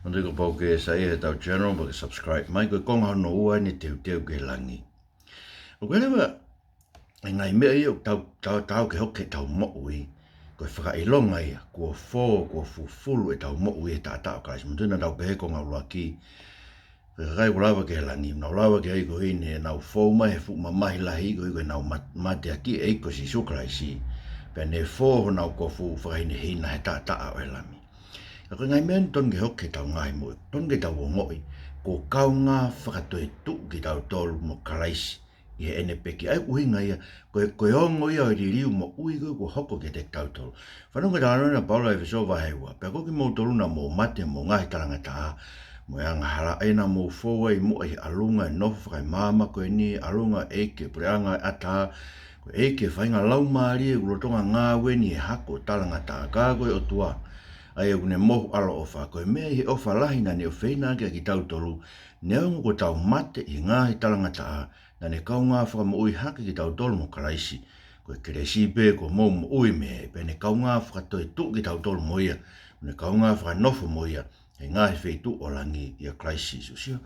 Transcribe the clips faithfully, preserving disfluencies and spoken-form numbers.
Manatuʻi kuo pau ke saiʻia heʻetau channel, pea ke subscribe mai, ko e konga hono ua eni, teuteu ki he langi. ʻOku ʻi ai leva e ngaahi meʻa ia ʻoku tau, tau, tau ke hoko heʻetau moʻui, ko e fakaʻilonga ia kuo fō, kuo fufulu ʻetau moʻui he taʻataʻa ʻo Kalaisi. Manatuʻi naʻa tau pehē ko e ngaahi ʻuluaki, ko e kakai kuo lava ki he langi, nau lava ki ai ko eni, nau fou mai he fuʻu mamahi lahi ko ē, ko ʻenau mat-, mateaki ʻa e ʻEiki ko Sīsū Kalaisi. Pea ne fō honau kofu fakahinehina he taʻataʻa ʻo e Lami. Ka ko e ngaahi meʻa eni totonu ke hoko heʻetau ngaahi moʻui, totonu ke tau ongoʻi kuo kaungā fakatoetuʻu kitautolu mo Kalaisi ʻi heʻene pekia. ʻA ia ʻoku ʻuhinga ia, ko e, ko e ongo ia ʻo e liliu moʻui ko ē kuo hoko kiate kitautolu. Fanongo ki he talanoa ʻa Paula ʻi ʻEfesō vahe ua: Pea ko kimoutolu naʻa mou mate ʻi homou ngaahi talangataʻa mo e angahala, ʻa ia naʻa mou fou ai muʻa ʻi he ʻalunga ʻo e nofo fakaemaama ko eni, ʻalunga ʻo e ʻeiki ʻo e puleʻanga ʻo e ʻatā, ko e ʻeiki ʻo e faʻahinga laumālie ʻoku lolotonga ngāue ni ʻi he hako ʻo e talangataʻa. Ka ko e ʻOtua, ʻa ia ʻoku ne mohu ʻaloʻofa, ko e meʻa ʻi he ʻofa lahi naʻa ne ʻofeina ʻaki ʻa kitautolu, neongo kuo tau mate ʻi he ngaahi talangataʻa, naʻa ne kaungā fakamoʻui hake kitautolu mo Kalaisi. Ko e kelesi pē kuo mou moʻui mei ai, pea ne kaungā fakatoetuʻu kitautolu mo ia, ne kaungā fakanofo mo ia he ngaahi feituʻu ʻo langi ʻia Kalaisi Sīsū. Sio,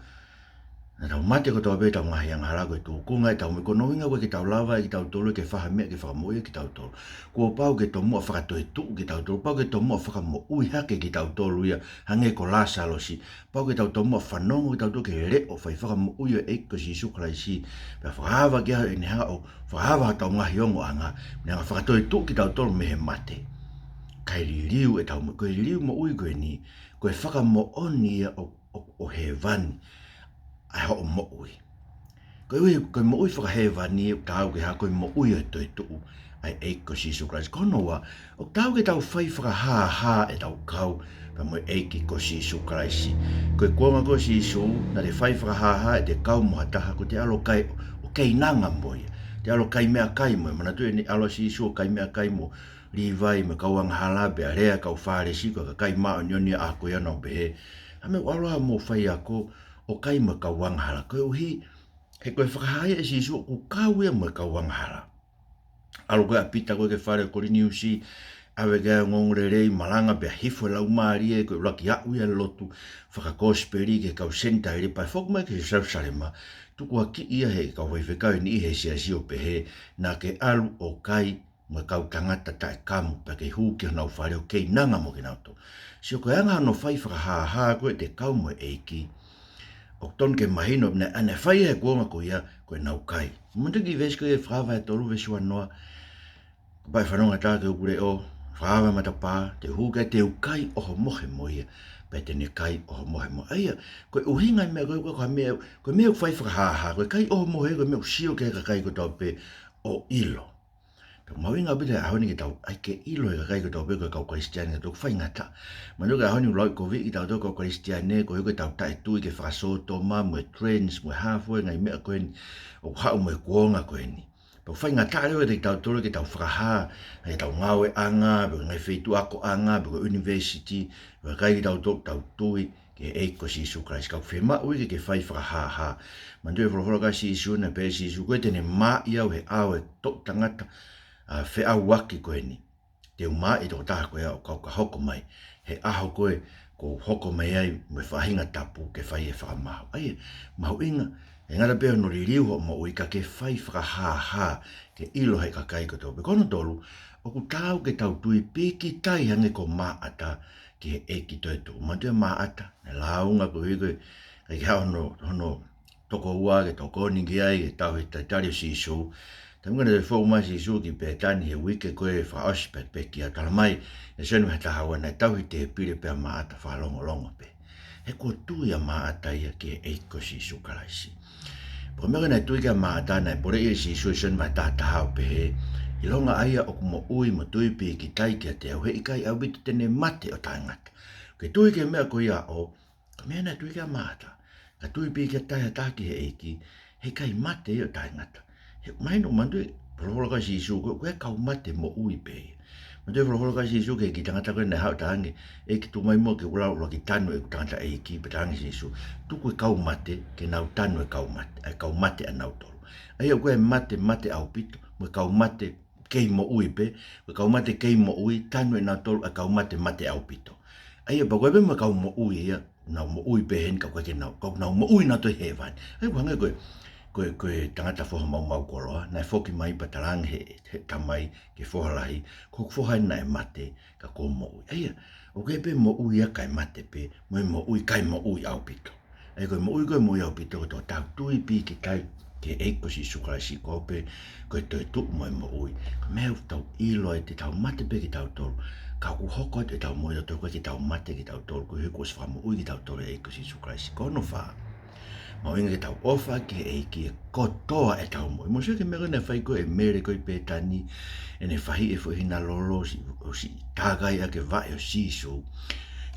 naʻa tau mate kotoa pē ʻetau ngaahi angahala, ko e tūkunga ʻetau moʻui, ko hono ʻuhinga ʻoku ʻikai ke tau lava ʻe kitautolu ia ke fai ha meʻa ke fakamoʻui kitautolu. Kuo pau ke tomuʻa fakatoetuʻu kitautolu, pau ke tomuʻa fakamoʻui hake kitautolu ia, hangē ko Lāsalosi. Pau ke tau tomuʻa fanongo kitautolu ki he leʻo fai fakamoʻui ʻo e ʻEiki ko Sīsū Kalaisi, pea fakaava ki ai ʻene hanga ʻo fakaava hotau ngaahi ongoʻanga, ne hanga fakatoetuʻu kitautolu mei he mate, kae liliu ʻetau moʻui. Ko e liliu moʻui ko eni, ko e fakamoʻoni ia ʻo, ʻo, ʻo hēvani ʻa hoʻo moʻui. Ko e, ko e moʻui fakahēvani ʻoku taau ke hā? Ko e moʻui ʻo e toetuʻu ʻa e ʻEiki ko Sīsū Kalaisi. Ko hono ua, ʻoku taau ke tau fai fakahāhā ʻetau kau pea mo e ʻEiki ko Sīsū Kalaisi. Ko e kuonga ko ē ʻo Sīsū, naʻa ne fai fakahāhā ʻete kau mo ha taha, ko ʻete ʻalu ʻo kai ʻo keinanga mo ia, ʻete ʻalu ʻo kai meʻakai mo ia. Manatuʻi ʻene ʻalu ʻa Sīsū ʻo kai meʻakai mo Līvai mo e kau angahala, pea lea e kau Fālesi, ko e kakai māʻoniʻoni ʻa ko ia, nau pehē, ha meʻa ʻoku ʻalu ai hoʻomou faiako ʻo kai mo e kau angahala? Koeʻuhi he ko e fakahā ia ʻe Sīsū ʻoku kau ia mo e kau angahala. ʻAlu ko ē ʻa Pita ko ē ki he fale ʻo Koliniusi, ʻave ki ai e ongoongolelei, malanga pea hifo e laumālie, ko e ʻuluaki aʻu ia e lotu fakakosipeli ki he kau Senitaile, pea foki mai ki Selusalema, tukuakiʻi ia ʻe he kau faifekau ʻe niʻihi he siasi ʻo pehē naʻa ke ʻalu ʻo kai mo e kau tangata taʻekamu, pea ke hū ki honau fale ʻo keinanga mo kinautolu. Sio, ko e anga hono fai fakahāhā ko ē ʻete kau mo e ʻEiki, ʻoku totonu ke mahino naʻa ne fai ia he kuonga ko ia ko ʻenau kai. Manatuʻi e veesi ko ia ʻi he Fakahā vahe tolu veesi uanoa: Kapau ʻe fanongo ha taha ki hoku leʻo, fakaava e matapā, te u hū ki ai, te u kai ʻohomohe mo ia, pea te ne kai ʻohomohe mo au. ʻA ia, ko e ʻuhinga e meʻa ko ē, ko e meʻa, ko e meʻa ʻoku fai fakahāhā, ko e kai ʻohomohe, ko e meʻa ʻoku sio ki ai e kakai kotoa pē ʻo ʻilo. Pea mahuʻinga ʻaupito he ʻaho ni ke tau ʻai ke ʻilo ʻe he kakai kotoa pē, ko e kau Kalisitiane, ʻoku faingataʻa. Manatuʻi ko e ʻaho ni ʻoku lauʻikoviʻi kitautolu kau Kalisitiane, koeʻuhi ko ʻetau taʻetui ki he fakasōtoma mo e trends mo e hā fua e ngaahi meʻa ko eni ʻoku haʻu mo e kuonga ko eni. Pea ʻoku faingataʻa leva kiate kitautolu ke tau fakahā ʻetau ngāueʻanga, pe ko e ngaahi feituʻu akoʻanga, pe ko e university, ʻoku ʻikai ke tau to-, tau tui ki he ʻEiki ko Sīsū Kalaisi, ka ʻoku fiemaʻu ia ke ke fai fakahāhā. Manatuʻi e folofola ʻa Sīsū, naʻe pehē ʻe Sīsū, ko ʻete ne maʻi au he ʻao ʻo e toʻu tangata, ʻa, feʻauaki ko eni, te u maʻi e tokotaha ko ia ʻo kau ka hoko mai he ʻaho ko ē kuo u hoko mai ai mo e faʻahinga tapu ke fai e fakamaau. ʻA ia, mahuʻinga, ʻe ngata pē hono liliu hoʻo moʻui ka ke fai fakahāhā ke ʻilo ʻe he kakai kotoa pē. Ko hono tolu, ʻoku taau ke tau tui pīkitai hangē ko Māʻata ki he ʻEiki toetuʻu. Manatuʻi ʻa Māʻata, naʻe lāunga koeʻuhi ko e ʻikai ke haʻu hono, hono tokoua ke tokoni ki ai he tauhi talitali ʻo Sīsū. Taimi ko ē naʻe toe fou mai ʻa Sīsū ki Pētani he uike ko ē fakaʻosi pea pekia, talamai ʻe Sione vahe taha ua naʻe tauhi tēpile pē ʻa Māʻata fakalongolongo pē. He kuo tui ʻa Māʻata ia ki he ʻEiki ko Sīsū Kalaisi. Pea ko e meʻa ko ē naʻe tui ki ai ʻa Māʻata, naʻe poleʻi ʻe Sīsū ʻi Sione vahe taha taha ʻo pehē, ʻilonga ʻa ia ʻoku moʻui mo tui pīkitai kiate au, he ʻikai ʻaupito te ne mate ʻo taʻengata. Ke tui ki he meʻa ko ia ʻo, ko e meʻa naʻe tui ki ai ʻa Māʻata. Ka tui pīkitai ha taha ki he ʻEiki, he ʻikai mate ia ʻo taʻengata. He mahino, manatuʻi e folofola ʻa Sīsū, ko e, ko e kau mate moʻui pē ia. Manatuʻi e folofola ʻa Sīsū ki he kiʻi tangata ko ē naʻe haʻu ʻo talaange, ʻEiki, tuku mai muʻa ke u ʻalu ʻo ʻuluaki tanu ʻeku tangataʻeiki, pea talaange ʻe Sīsū, tuku e kau mate ke nau tanu e kau mate, ʻa e kau mate ʻanautolu. ʻA ia ʻoku ʻi ai e mate, mate ʻaupito, mo e kau mate kei moʻui pē, ko e kau mate kei moʻui, tanu ʻe nautolu ʻa e kau mate, mate ʻaupito. ʻA ia pea ko e pē mo e kau moʻui ia, nau moʻui pē heni ka ʻoku ʻikai ke nau, ka ʻoku nau moʻui nautolu ʻi hēvani. ʻA ia ʻoku hangē ko e, ko e, ko e tangata foha maumau koloa, naʻe foki mai pea talaange he, he tamai ki he foha lahi, ko hoku foha eni naʻe mate, ka kuo moʻui. ʻA ia, ʻoku ʻi ai pē moʻui ia kae mate pē, mo e moʻui kae moʻui ʻaupito. ʻA ia ko e moʻui ko e moʻui ʻaupito ko ʻetau tui pīkitai ki he ʻEiki ko Sīsū Kalaisi, ko e pē ko e toetuʻu mo e moʻui. Ko e meʻa ʻoku tau ʻilo ai te tau mate pē kitautolu, ka ʻoku hoko atu ʻetau moʻui ʻo tau ko ē ke tau mate kitautolu, koeʻuhi kuo ʻosi fakamoʻui kitautolu ʻe he ʻEiki ko Sīsū Kalaisi. Ko hono fā, mahuʻinga ke tau ʻofa ki he ʻEiki ʻi he kotoa ʻetau moʻui. Mou sio ki he meʻa ko ē naʻe fai ko ē ʻe Mele ko ē ʻi Pētani, ʻene fahiʻi e foʻi hina lolo ʻo siʻi, ʻo siʻi tākai ʻaki e vaʻe ʻo Sīsū.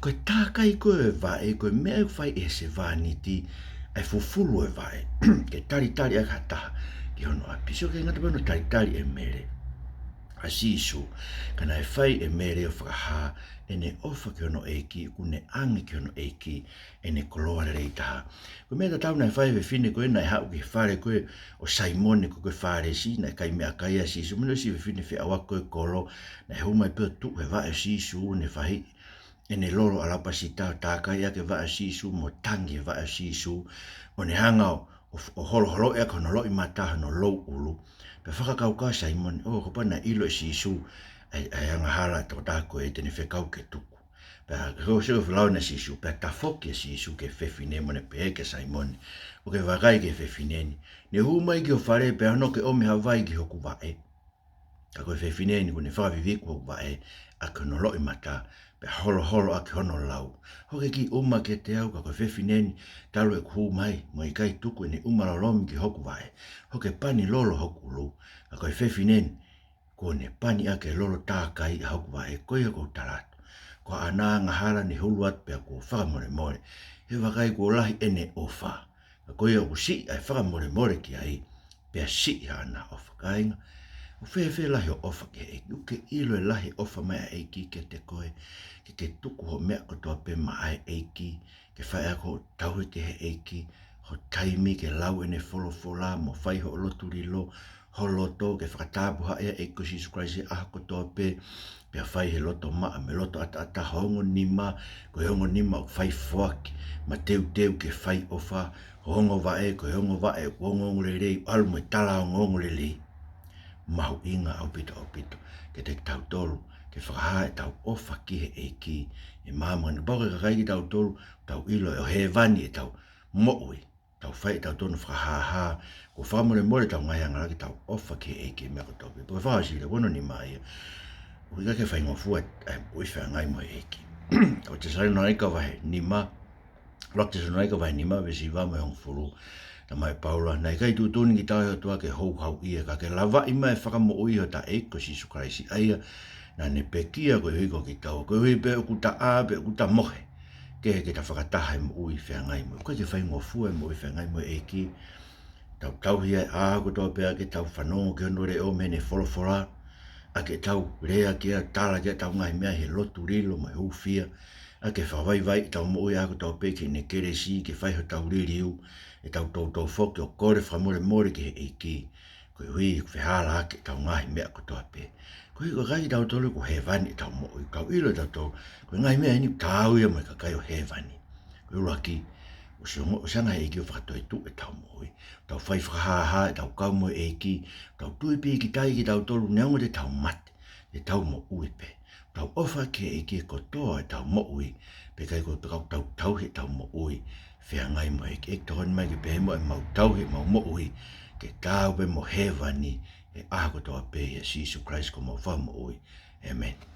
Ko e tākai ko ē e vaʻe, ko e meʻa ʻoku fai ʻe he sevāniti, ʻa e fufulu e vaʻe, ke talitali ʻaki ha taha ki hono ʻapi. Sio, ʻikai ngata pē hono talitali ʻe Mele ʻa Sīsū, ka naʻe fai ʻe Mele ʻo fakahā ʻene ʻofa ki hono ʻEiki, ʻoku ne ʻange ki hono ʻEiki ʻene koloa lelei taha. Ko e meʻa tatau naʻe fai ʻe he fefine ko ē naʻe haʻu ki he fale ko ē ʻo Saimone ko ē ko e Fālesi, naʻe kai meʻakai ai ʻa Sīsū, mo e siʻi fefine feʻauaki ko ē kolo, naʻe hū mai pē ʻo tuʻu he vaʻe ʻo Sīsū, ʻo ne fahiʻi ʻene lolo ʻalapasita, tākai ʻaki e vaʻe ʻo Sīsū, mo tangi he vaʻe ʻo Sīsū, ʻo ne hanga ʻo, ʻo, ʻo holoholoʻi ʻaki hono loʻimata, hono louʻulu. Pea fakakaukau ʻa Saimone, ʻo, kapau naʻe ʻilo ʻe Sīsū ʻa e, ʻa e angahala ʻo e tokotaha ko ē te ne fekau ke tuku. Pea ko e sio ki he lau eni ʻa Sīsū, pea tafoki ʻa Sīsū ki he fefine mo ne pehē kia Saimone, ʻoku ke vakai ki he fefine ni? Ne hū mai ki ho fale pea hono ke ʻomi ha vai ki hoku vaʻe? Ka ko e fefine ni kuo ne fakaviviku hoku vaʻe ʻaki hono loʻimata, pea holoholo ʻaki hono lau. ʻOku ke kiʻi ʻuma kiate au, ka ko e fefine ni, talu ʻeku hū mai, mo e ʻikai tuku ʻene ʻuma lolomi ki hoku vaʻe, ʻoku ke pani lolo hoku ʻulu. Ka ko e fefine ni, kuo ne pani ʻaki e lolo tākai ʻa hoku vaʻe. Ko ia ʻoku ou tala atu, ko haʻana angahala ne hulu atu pea kuo fakamolemole, he vakai kuo lahi ʻene ʻofa. Ka ko ia ʻoku siʻi ʻa e fakamolemole ki ai, pea siʻi haʻana ʻofa. Kāinga, ʻoku fēfē lahi hoʻo ʻofa ki he ʻEiki? ʻOku ke ʻilo e lahi e ʻofa mai ʻa e ʻEiki kiate koe, ke ke tuku hoʻo meʻa kotoa pē maʻa e ʻEiki, ke fai ʻaki hoʻo tauhi ki he ʻEiki, ho taimi ke lau ʻene folofola, mo fai hoʻo lotu lilo, ho loto ke fakatapuhaʻi ʻa e ʻEiki ko Sīsū Kalaisi he ʻaho kotoa pē, pea fai he loto maʻa mo e loto ʻataʻatā ho ongo nima, ko e ongo nima ʻoku fai foaki, mateuteu ke fai ʻofa, ho ongo vaʻe, ko e ongo vaʻe ʻoku ongoongo lelei, ʻalu mo e tala ongoongo lelei. Mahuʻinga ʻaupito, ʻaupito kiate kitautolu ke fakahā ʻetau ʻofa ki he ʻEiki he māmani. Kapau ko e kakai kitautolu, tau ʻilo ʻe ʻo hēvani ʻetau moʻui, tau fai ʻetau tonu fakahāhā, kuo fakamolemole ʻetau ngaahi angahala ke tau ʻofa ki he ʻEiki he meʻa kotoa pē. Pea ko e fakaʻosi leva, hono nima ia, ʻoku ʻikai ke faingofua ʻa e moʻui feangai mo e ʻEiki. Ko Tesalonaika vahe nima, ʻuluaki Tesalonaika vahe nima, veesi hiva mo e hongofulu, talamai ʻe Paula, naʻe ʻikai tuʻutuʻuni kitaua ʻe he ʻOtua ke houhauʻi ia, ka ke lavaʻi mai e fakamoʻui ʻa hotau ʻEiki ko Sīsū Kalaisi, ʻa ia naʻa ne pekia koeʻuhi ko kitaua, koeʻuhi pē ʻoku ta ʻā pe ʻoku ta mohe, kehe ke ta fakataha he moʻui feangai mo ia. ʻOku ʻikai ke faingofua e moʻui feangai mo e ʻEiki. Tau tauhi ʻa e ʻaho kotoa pē ʻaki ʻetau fanongo ki hono leʻo mo ʻene folofola, ʻaki ʻetau lea ki ai, tala ki ai ʻetau ngaahi meʻa he lotu lilo mo e hūfia, ʻaki e fakavaivaiʻi ʻetau moʻui ʻaho kotoa pē ki heʻene kelesi, ke fai hotau liliu, ʻetau toutou foki ʻo kole fakamolemole ki he ʻEiki, koeʻuhi ʻoku fehālaaki ʻetau ngaahi meʻa kotoa pē. Koeʻuhi ko e kakai kitautolu kuo hēvani ʻetau moʻui, tau ʻilo ʻe tautolu, ko e ngaahi meʻa eni ʻoku taau ia mo e kakai ʻo hēvani. Ko e ʻuluaki, ʻosi ongo, ʻosi hanga ʻe he ʻEiki ʻo fakatoetuʻu ʻetau moʻui. Tau fai fakahāhā ʻetau kau mo e ʻEiki, tau tui pīkitai kitautolu, neongo te tau mate, te tau moʻui pē. Tau ʻofa ki he ʻEiki he kotoa ʻetau moʻui, pea ʻikai ko e pē ka ʻoku tau tauhi ʻetau moʻui feangai mo e ʻEiki. ʻEiki, tokoni mai ke pehē muʻa ʻemau tauhi ʻemau moʻui ke taau pē mo hēvani he ʻaho kotoa pē, ʻia Sīsū Kalaisi ko homau Fakamoʻui. ʻĒmeni.